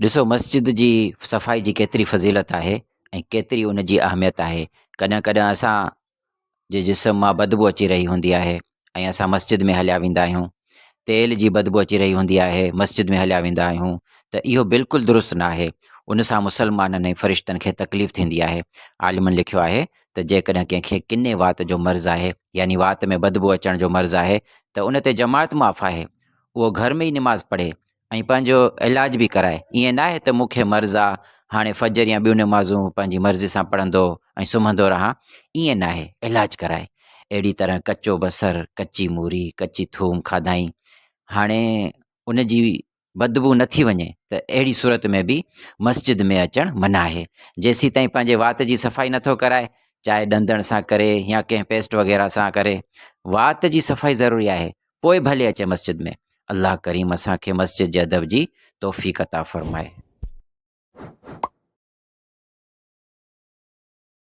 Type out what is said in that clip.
ڏسو مسجد جي صفائي جي ڪيتري فضيلت آهي ۽ ڪيتري ان جي اهميت آهي. ڪڏهن ڪڏهن اسان جي جسم مان بدبو اچي رهي هوندي آهي ۽ اسان مسجد ۾ هليا ويندا آهيون تيل جي بدبو اچي رهي هوندي آهي مسجد ۾ هليا ويندا آهيون ته اهو بلڪل درست نه آهي ان سان مسلمانن ۽ فرشتن کي تڪليف ٿيندي آهي عالمن لکيو آهي ته جيڪڏهن ڪنهن کي ڪني وات جو مرض آهي يعني وات ۾ بدبو اچڻ جو مرض آهي ته ان تي جماعت معاف آهي اهو گهر ۾ ئي نماز پڙهي ۽ پنهنجو علاج به ڪرائي. ائين ناهي ته مون کي مرض آ، هاڻي فجر يا ٻيون نمازون پنهنجي مرضي سان پڙهندو ۽ سمهندو رهان، ائين ناهي، علاج ڪرائي. اهڙي طرح ڪچو بصر، ڪچي موري، ڪچي ٿوم کاڌائين، هاڻي ان جي بدبو نه ٿي وڃي ته اهڙي صورت ۾ به مسجد ۾ اچڻ منع آهي. جيسيتائين پنهنجي وات جي صفائي نٿو ڪرائي، چاهي ڏندڻ سان ڪري يا ڪنهن پيسٽ وغيره سان ڪري، وات جي صفائي ضروري آهي. پوء ڀلي اچي مسجد ۾. الله ڪريم اسان کي مسجد جي ادب جي توفيق عطا فرمائي.